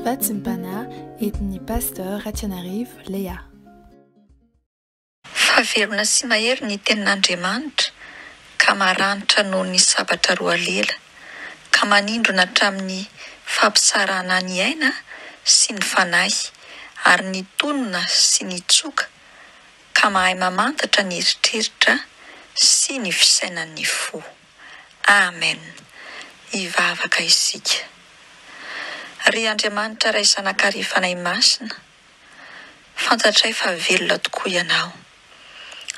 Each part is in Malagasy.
Vatsim-panahy entin'ny Pasteur Ratianarivo Léa. Fa velona sy mahery ny tenin'Andriamanitra ka maranitra noho ny sabatra roalela, ka manindrona hatramin'ny fampisarahana ny aina sy ny fanahy, ary ny tonona sy ny tsoka, ka mahay mamantatra ny eritreritra sy ny fisainan'ny fo. Amen! Hivavaka isika. Ry Andriamanitra Ray Zanaka ary Fanahy Masina, fantatray fa velona tokoa Ianao.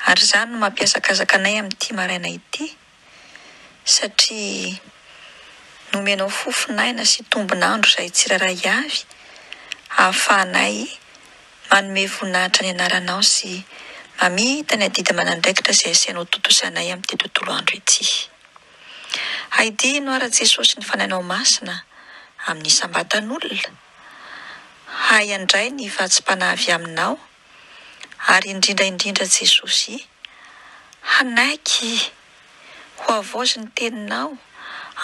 Ary izany no mampihazakazaka anay amin'ity maraina ity, satria nomenao fofon'aina sy tombon'andro izahay tsirairay avy hahafahanay manome voninahitra ny anaranao sy mamita ny adidy aman'andraikitra izay asainao tontosainay amin'ity tontolo andro ity. Haidino ara Jesosy ny Fanahinao Masina amin'ny isam-batan'olona, hay handray ny vatsim-panahy avy aminao ary indrindra indrindra Jesosy hanaiky ho havaozy ny teninao,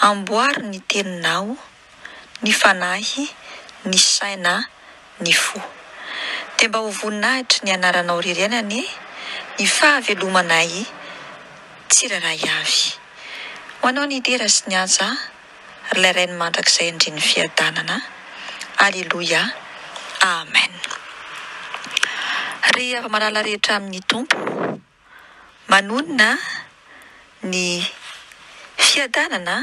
amboary ny teninao, ny fanahy, ny saina, ny fo. Dia mba ho voninahitry ny anaranao irery ihany anie ny fahavelomanay tsirairay avy. Ho anao ny dera sy ny haja ry ilay Rain'ny mandrakizay Andrian'ny fiadanana. Aleloia. Amen. Ry hava-malala rehetra amin'ny Tompo, manonona ny fiadanana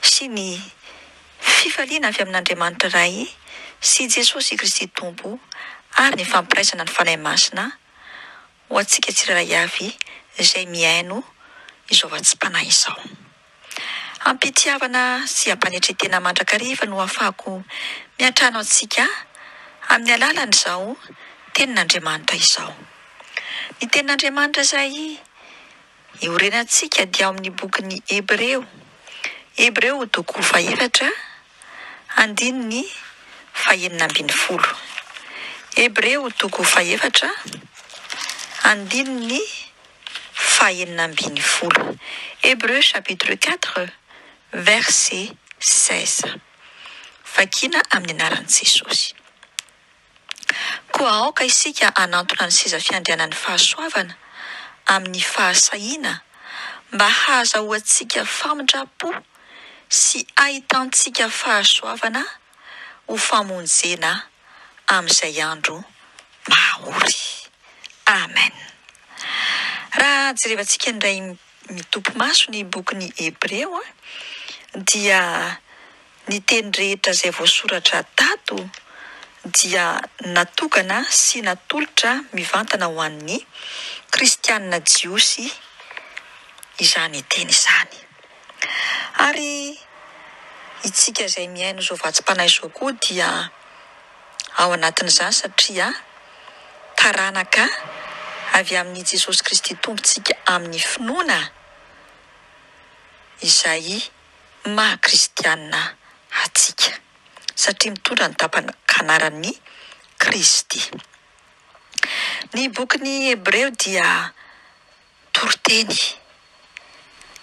sy ny fifaliana avy amin'Andriamanitra Ray sy Jesosy Kristy Tompo ary ny fampiraisana ny Fanahy Masina ho antsika tsirairay avy izay mihaino izao vatsim-panahy izao. Am-pitiavana sy am-panetren-tena mandrakariva no ahafahako miantrano antsika amin'ny alalan'izao Tenin'Andriamanitra izao. Ny Tenin'Andriamanitra izay iorenantsika dia ao amin'ny bokin'ny Hebreo, Hebreo toko fahefatra, andininy fahenina ambinifolo. Hebreo toko fahefatra, andininy fahenina ambinifolo. Hébreux chapitre 4, verset 16. Vakina amin'ny anaran'i Jesosy. Koa aoka isika hanantona ny seza fiandrianan'ny fahasoavana amin'ny fahasahiana mba hahazahoantsika famindram-po sy hahitantsika fahasoavana ho famonjena amin'izay andro mahaory. Amen. Raha jerevantsika indray mitopy maso ny bokin'ny Hebreo dia Ny teny rehetra izay voasoratra tato dia natokana sy natolotra mivantana ho an'ny Kristianina Jiosy izany teny izany. Ary itsika izay mihaino izao vatsim-panahy izao koa dia ao anatin'izany satria taranaka avy amin'i Jesosy Kristy Tompontsika amin'ny finoana izay maha kristiana antsika satria mitondra ny tapak'anaran'i Kristy. Ny bokin'ny Hebreo dia toriteny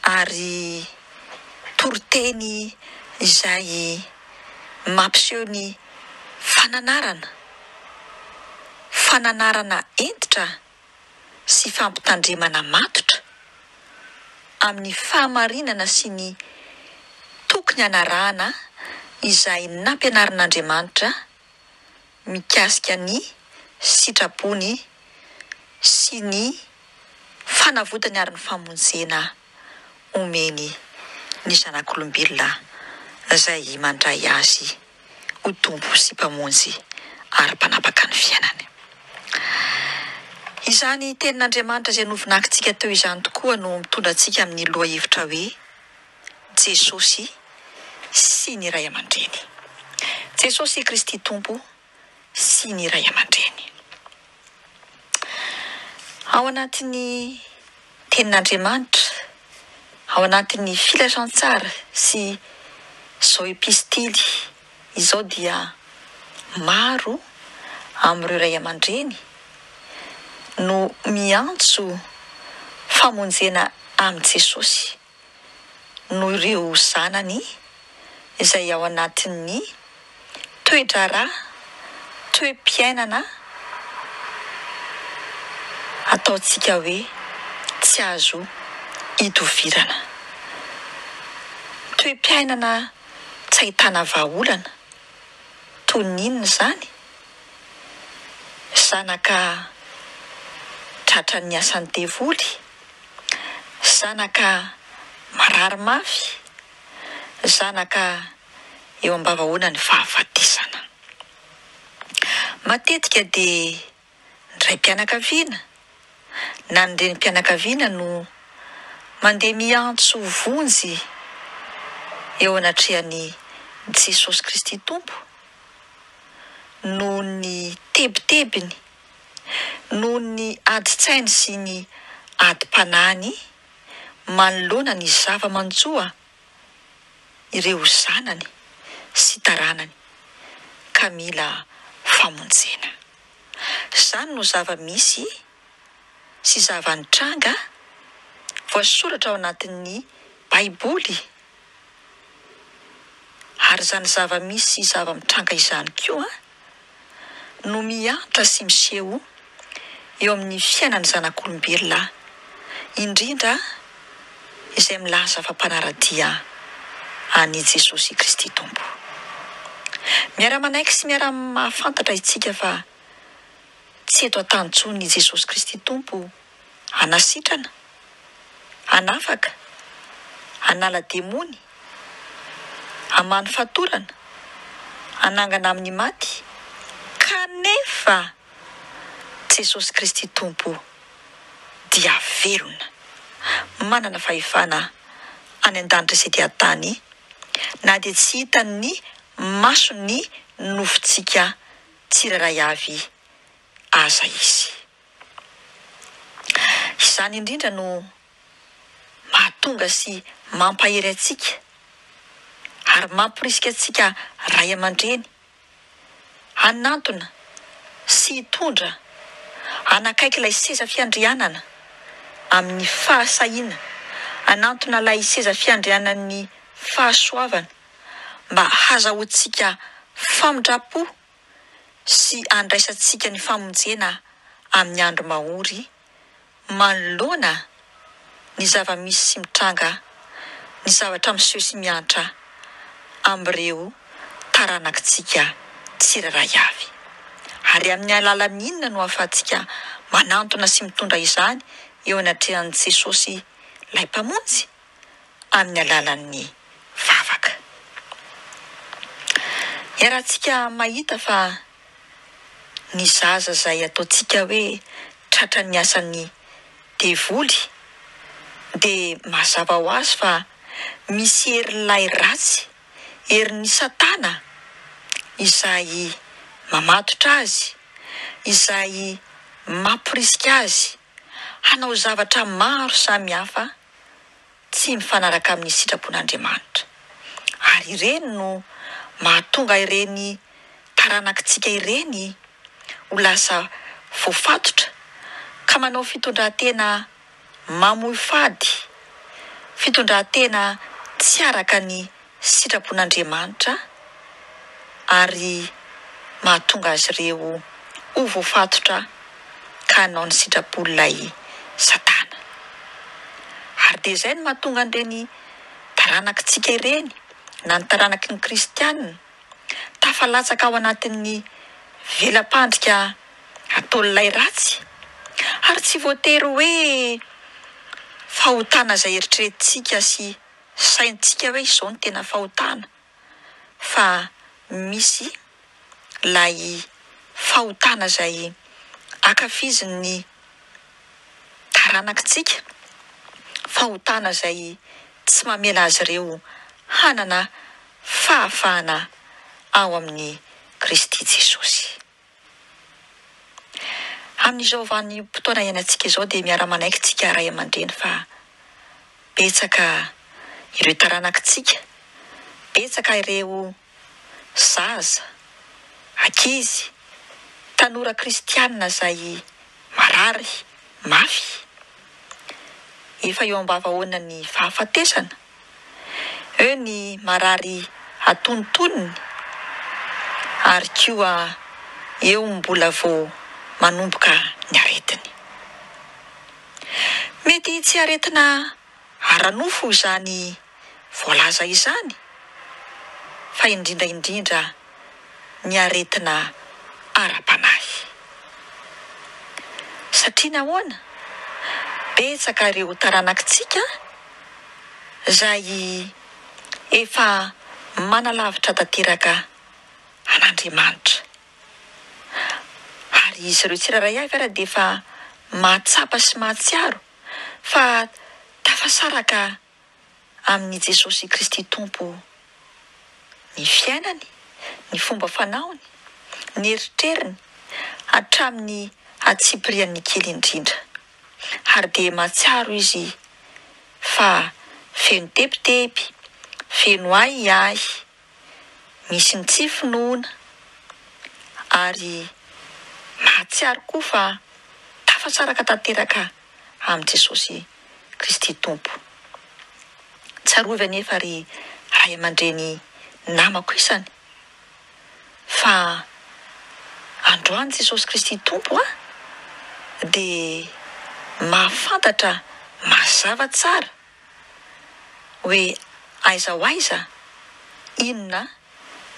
ary toriteny izay mampiseho ny fananarana, fananarana hentitra sy fampitandremana matotra amin'ny fahamarinana sy ny tokony hanarahana izay nampianarin'Andriamanitra mikasika ny sitrapony sy ny fanavotany ary ny famonjena omeny ny zanak'olombelona izay mandray Azy ho Tompo sy Mpamonjy ary Mpanapaka ny fiainany. Izany Tenin'Andriamanitra izay novinakintsika teo izany tokoa no mitondra antsika amin'ny lohahevitra hoe Jesosy sy ny Ray aman-dreny. Jesosy Kristy Tompo sy ny Ray aman-dreny. Ao anatin'ny Tenin'Andriamanitra, ao anatin'ny filazantsara sy izao epistily izao dia maro amin'ireo ray aman-dreny no miantso famonjena amin'i Jesosy noho ireo zanany. izay ao anatin'ny toe-draharaha, toe-piainana ataontsika hoe tsy azo idovirana. Toe-piainana tsy ahitana vahaolana toy ny inona izany? Zanaka tratran'ny asan'ny devoly, zanaka marary mafy, zanaka eo am-bavahoanan'ny fahafatesana. Matetika dia ny raim-pianakaviana na ny renim-pianakaviana no mandeha miantso vonjy eo anatrehan'i Jesosy Kristy Tompo noho ny tebitebiny, noho ny adin-tsainy sy ny adim-panahiny manoloana ny zava-manjo ireo zanany sy taranany ka mila famonjena. Izany no zava-misy sy zava-nitranga voasoratra ao anatin'ny Baiboly, ary izany zava-misy sy zava-mitranga izany koa no mihatra sy miseho eo amin'ny fiainan'ny zanak'olombelona, indrindra izay milaza fa mpanara-dia an'i Jesosy Kristy Tompo. Miara-manaiky sy miara-mahafantatra isika fa tsy eto an-tany intsony i Jesosy Kristy Tompo hanasitrana, hanafaka, hanala demony, hamaha ny fatorana, hanangana amin'ny maty, kanefa Jesosy Kristy Tompo dia velona, manana fahefana any an-danitra sy ety an-tany, na dia tsy hitan'ny mason'ny nofontsika tsirairay avy aza Izy. Izany indrindra no mahatonga sy mampahery antsika ary mamporisika antsika ray aman-dreny hanantona sy hitondra hanakaiky ilay seza fiandrianana amin'ny fahasahiana, hanantona ilay seza fiandrianan'ny fahasoavana mba hazahoantsika famindram-po sy handraisantsika ny famonjena amin'ny andro mahory manoloana ny zava-misy sy mitranga, ny zavatra miseho sy miantra amin'ireo taranakitsika tsirairay avy. Ary amin'ny alalan'ny inona no ahafahantsika manantona sy mitondra izany eo anatrehan'i Jesosy ilay Mpamonjy? Amin'ny alalan'ny vavaka. Iarahantsika mahita fa ny zaza izay ataontsika hoe tratran'ny asan'ny devoly dia mazava ho azy fa misy herin'ilay ratsy, herin'i satana izay mamatotra azy, izay mamporisika azy hanao zavatra maro samihafa tsy mifanaraka amin'ny sitrapon'Andriamanitra. Ary ireny no mahatonga ireny taranakitsika ireny ho lasa voafatotra ka manao fitondran-tena mamoy fady, fitondran-tena tsy araka ny sitrapon'Andriamanitra ary mahatonga azy ireo ho voafatotra ka hanao ny sitrapon'ilay Satana. Ary dia izay no mahatonga an'ireny taranakitsika ireny, na ny taranaky ny kristiana, tafalatsaka ao anatin'ny vela-pandrika ataon'ilay ratsy. Ary tsy voatery hoe fahotana izay eritreretintsika sy saintsika hoe izao no tena fahotana fa misy ilay fahotana izay ankafizin'ny taranakitsika, fahotana izay tsy mamela azy ireo hanana fahafahana ao amin'i Kristy Jesosy. Amin'izao vanim-potoana iainantsika izao dia miara-manaiky tsika ray aman-dreny fa betsaka ireo taranakitsika, betsaka ireo zaza, ankizy, tanora kristianina izay marary mafy, efa eo am-bavahoanan'ny fahafatesana, eo ny marary. atonontonony ary koa eo mbola vao manomboka ny aretiny. Mety tsy aretina ara-nofo izany voalaza izany fa indrindra indrindra ny aretina ara-panahy. Satria nahoana? Betsaka ireo taranakitsika izay efa manalavitra tanteraka an'Andriamanitra. Ary izy ireo tsirairay avy ara dia efa mahatsapa sy mahatsiaro fa tafasaraka amin'i Jesosy Kristy Tompo ny fiainany, ny fomba fanaony, ny eritreriny, hatramin'ny hatsipirian'ny kely indrindra. Ary dia mahatsiaro izy fa feno tebiteby, feno ahiahy, misy ny tsy finoana, ary mahatsiaro koa fa tafasaraka tanteraka amin'i Jesosy Kristy Tompo. Tsarovy anefa ry ray aman-dreny namako isany fa androany Jesosy Kristy Tompo a dia mahafantatra mazava tsara hoe aiza ho aiza, inona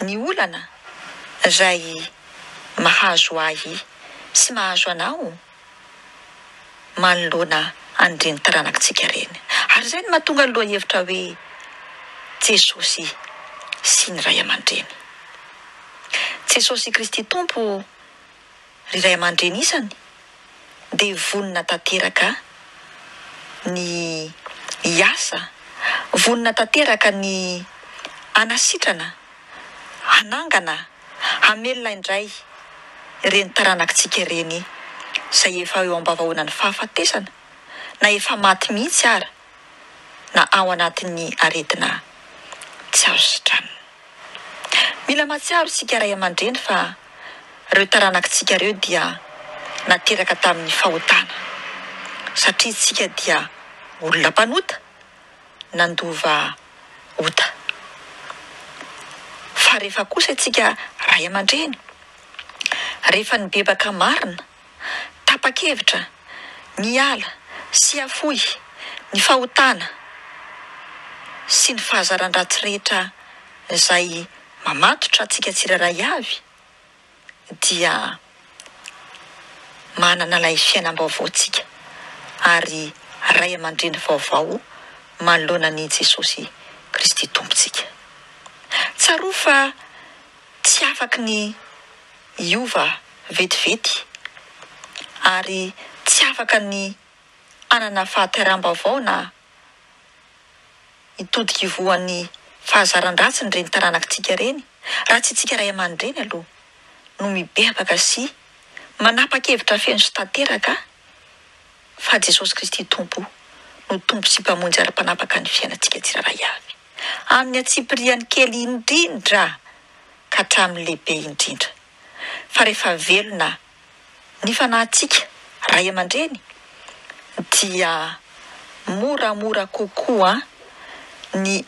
ny olana izay mahazo ahy sy mahazo anao manoloana an'ireny taranakitsika ireny. Ary izay no mahatonga ny lohahevitra hoe Jesosy sy ny ray aman-dreny. Jesosy Kristy Tompo ry ray aman-dreny isany dia vonona tanteraka ny hiasa, vonona tanteraka ny hanasitrana, hanangana, hamelona indray ireny taranakitsika ireny izay efa eo am-bavahoanan'ny fahafatesana na efa maty mihitsy ara na ao anatin'ny aretina tsy azo sitranina. Mila mahatsiaro isika ray aman-dreny fa ireo taranakitsika ireo dia nateraka tamin'ny fahotana, satria isika dia olona mpanota nandova ota. Fa rehefa kosa isika ray aman-dreny, rehefa nibebaka marina, tapa-kevitra ny hiala sy hafoy ny fahotana sy ny fahazaran-dratsy rehetra izay mamatotra antsika tsirairay avy dia manana ilay fiainam-baovao tsika ary ray aman-dreny vaovao manoloana an'i Jesosy Kristy Tompontsika. Tsarovy fa tsy afaky ny hiova vetivety ary tsy afaka ny hanana fahateram-baovao na hitodika ivohon'ny fahazaran-dratsiny ireny taranakitsika ireny raha tsy itsika ray aman-dreny aloha no mibebaka sy manapa-kevitra feno sy tanteraka fa Jesosy Kristy Tompo no Tompo sy Mpamonjy ary Mpanapaka ny fiainantsika tsirairay avy amin'ny antsipiriany kely indrindra ka hatramin'ny lehibe indrindra. Fa rehefa velona ny fanahintsika ray aman-dreny dia moramora kokoa ny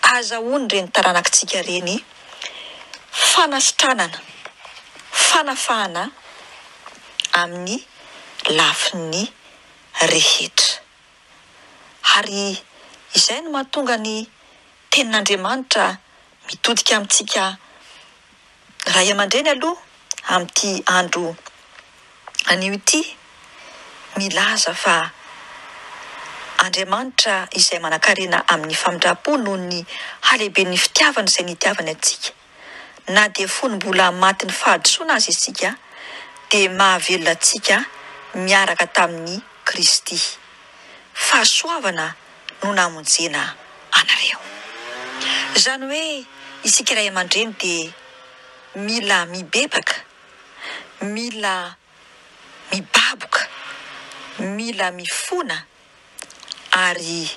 azahoan'ireny taranakitsika ireny fanasitranana, fanafahana amin'ny lafiny rehetra. Ary izay no mahatonga ny Tenin'Andriamanitra mitodika amintsika ray aman-dreny aloha amin'ity andro anio ity, milaza fa Andriamanitra izay manankarena amin'ny famindram-po noho ny halehiben'ny fitiavany izay nitiavany antsika, na dia fony mbola matin'ny fahadisoana aza isika, dia mahavelona antsika miaraka tamin'i Kristy. Fahasoavana no namonjena anareo. Izany hoe isika ray aman-dreny dia mila mibebaka, mila mibaboka, mila mifona ary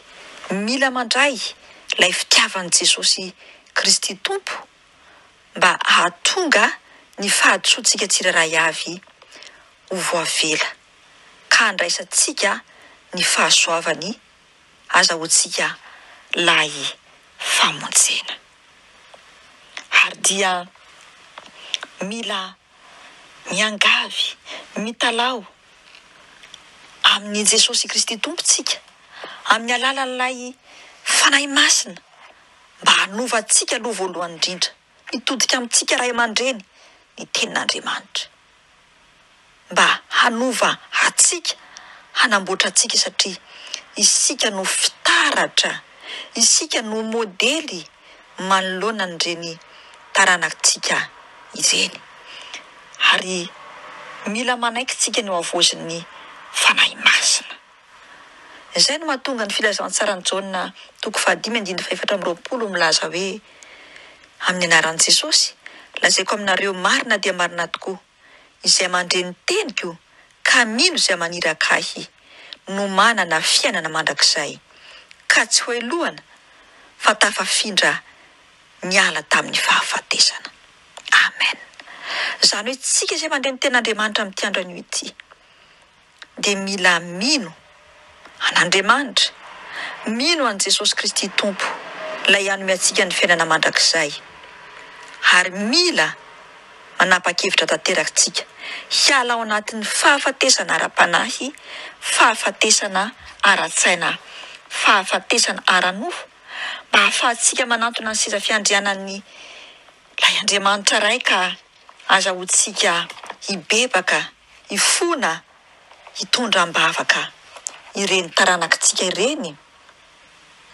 mila mandray ilay fitiavan'i Jesosy Kristy Tompo mba hahatonga ny fahadisoantsika tsirairay avy ho voavela ka handraisantsika ny fahasoavany azahoantsika lay famonjena. Ary dia mila miangavy, mitalaho amin'i Jesosy Kristy Tompontsika, amin'ny alalan'ilay Fanahy Masina, mba hanova antsika aloha voalohany indrindra, hitodika amintsika ray aman-dreny ny Tenin'Andriamanitra. Mba hanova antsika, hanamboatra antsika satria isika no fitaratra, isika no modely manoloana an'ireny taranaktsika ireny. Ary mila manaiky tsika ny ho havozin'ny Fanahy Masina. Izay no mahatonga ny filazantsaran'i Jaona toko fahadimy andininy fahefatra amby 20 milaza hoe, Amin'ny anaran'i Jesosy, lazaiko aminareo marina dia marina tokoa, izay mandre ny teniko ka mino izay maniraka ahy no manana fiainana mandrakizay, ka tsy hohelohana fa tafafindra niala tamin'ny fahafatesana. Amen. Izany hoe tsika izay mandre ny tenin'Andriamanitra amin'ity andro anio ity. dia mila mino an'Andriamanitra, mino an'i Jesosy Kristy Tompo, ilay hanome antsika ny fiainana mandrakizay, ary mila manapa-kevitra tanteraka isika hiala ao anatin'ny fahafatesana ara-panahy, fahafatesana ara-tsaina, fahafatesana ara-nofo, mba hahafahantsika manantona ny seza fiandrianan'ny Ilay Andriamanitra Ray ka azahoantsika hibebaka hifona hitondra am-bavaka ireny taranakitsika ireny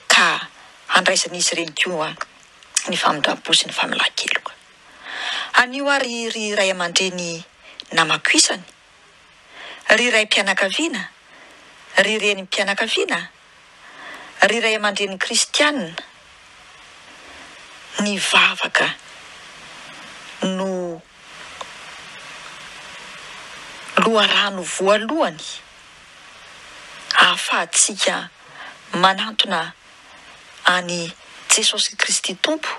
ka handraisan'izy ireny koa ny famindram-po sy ny famelan-keloka. Anio àry ry ray aman-dreny namako isany, ry raim-pianakaviana, ry renim-pianakaviana, ry ray aman-dreny kristiana, ny vavaka no loharano voalohany ahafahantsika manantona an'i Jesosy Kristy Tompo,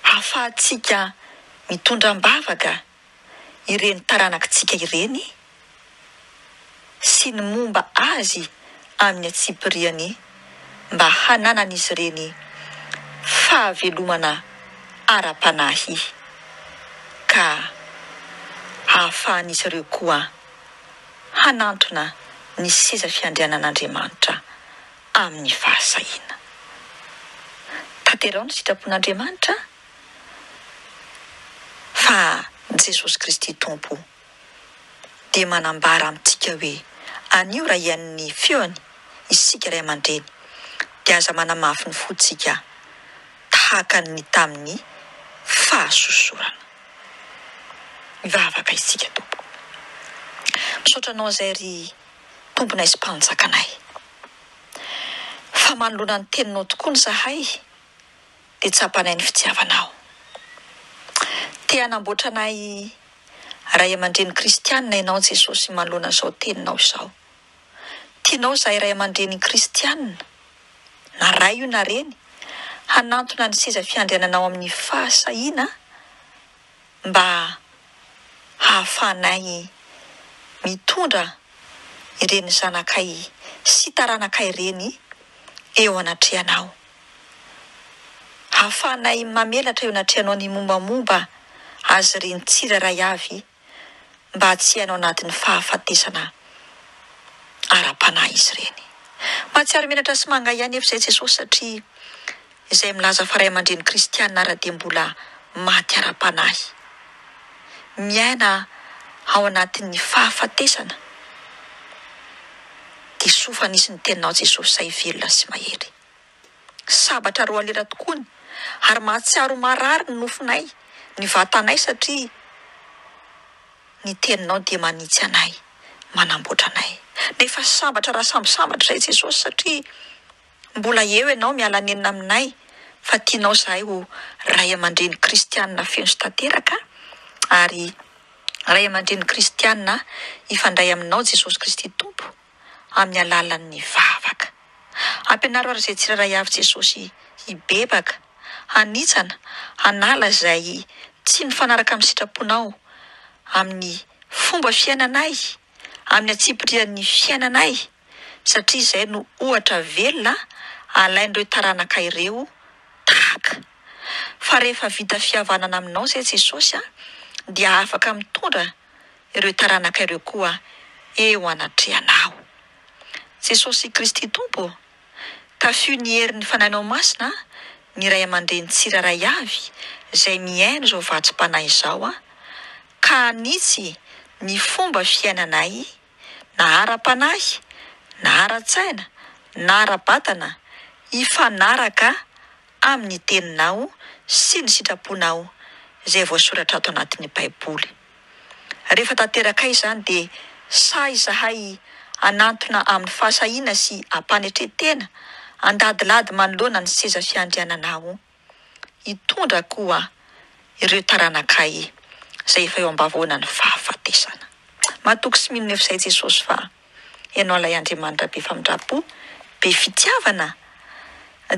ahafahantsika mitondra am-bavaka ireny taranakitsika ireny sy ny momba azy amin'ny antsipiriany mba hananan'izy ireny fahavelomana ara-panahy ka hahafahan'izy ireo koa hanantona ny seza fiandrianan'Andriamanitra amin'ny fahasahiana. Tanteraho ny sitrapon'Andriamanitra fa Jesosy Kristy Tompo dia manambara amintsika hoe anio raha hihaino ny feony isika ray aman-dreny dia aza manamafy ny fontsika tahaka ny tamin'ny fahasosorana. Mivavaka isika Tompoko. Misaotra Anao izay ry Tomponay sy Mpanjakanay fa manoloana ny Teninao tokoa ny zahay dia tsapanay ny fitiavanao. Te hanamboatra anay ray aman-dreny kristianina ianao Jesosy manoloana izao teninao izao. Tianao izahay ray aman-dreny kristianina, na ray io na reny, hanantona ny seza fiandriananao amin'ny fahasahiana mba hahafahanay mitondra ireny zanakay sy taranakay ireny eo anatrehanao. Hahafahanay mamelatra eo anatrehanao ny mombamomba azy ireny tsirairay avy mba tsy hiaina ao anatin'ny fahafatesana ara-panahy izy ireny. Mahatsiaro menatra sy manga ihany nefa izay Jesosy satria izay milaza fa ray aman-dreny kristiana ara dia mbola maty ara-panahy. Miaina ao anatin'ny fahafatesana dia soa fa nisy ny teninao Jesosy izay velona sy mahery. Sabatra roalera tokoany ary mahatsiaro marary ny nofonay, ny vatanay satria ny teninao dia manitsy anay, manamboatra anay. Nefa sambatra raha samby sambatra izay Jesosy satria mbola eo ianao miala nenina aminay fa tianao izahay ho ray aman-dreny kristianina feno sy tanteraka ary ray aman-dreny kristianina hifandray aminao Jesosy Kristy Tompo amin'ny alalan'ny vavaka. Ampianaro ary izay tsirairay avy Jesosy hibebaka, hanitsana, hanala izay tsy mifanaraka amin'ny sitraponao amin'ny fomba fiainanay, amin'ny antsipirian'ny fiainanay, satria izay no ohatra velona alain'ireo taranaka ireo tahaka. Fa rehefa vita fihavanana aminao izay Jesosy dia afaka mitondra ireo taranaka ireo koa eo anatrehanao. Jesosy Kristy Tompo ô, tafio ny herin'ny Fanahinao Masina ny ray aman-dreny tsirairay avy izay mihaino izao vatsim-panahy izao ka hanitsy ny fomba fiainanay na ara-panahy na ara-tsaina na ara-batana hifanaraka amin'ny Teninao sy ny sitraponao izay voasoratra ato anatin'ny Baiboly. Rehefa tanterakay izany dia sahy izahay hanantona amin'ny fahasahiana sy am-panetren-tena handadilady manoloana ny seza fiandriananao. Hitondra koa ireo taranakay izay efa eo am-bavahoanan'ny fahafatesana. Matoky sy mino nefa izahay Jesosy fa Ianao ilay Andriamanitra be famindram-po, be fitiavana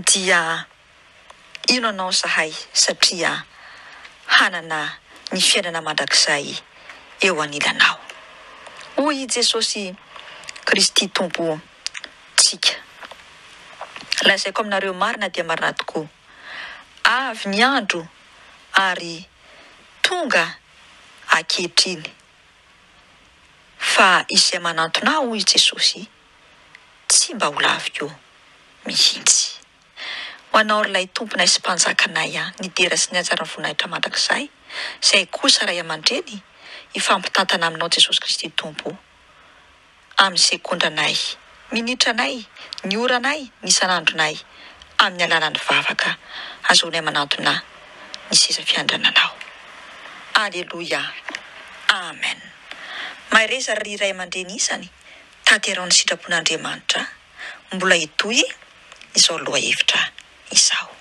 dia hino Anao izahay satria hanana ny fiainana mandrakizay eo anilanao. Hoy i Jesosy Kristy Tompo tsika. Lazaiko aminareo marina dia marina tokoa, avy ny andro ary tonga ankehitriny fa izay manantona Ahy, hoy i Jesosy, tsy mba ho laviko mihitsy. Ho Anao ry Ilay Tomponay sy Mpanjakanay an, ny dera sy ny haja ary ny voninahitra mandrakizay, izay kosa Ray aman-dReny, hifampitantana Aminao Jesosy Kristy Tompo. Amin'ny segondranay, minitranay, ny oranay, ny isan'andronay, amin'ny alalan'ny vavaka, azahoanay manantona ny seza fiandriananao. Aleloia. Amen. Mahereza ry ray aman-dreny isany, tanterao ny sitrapon'Andriamanitra. Mbola hitohy izao lohahevitra izao.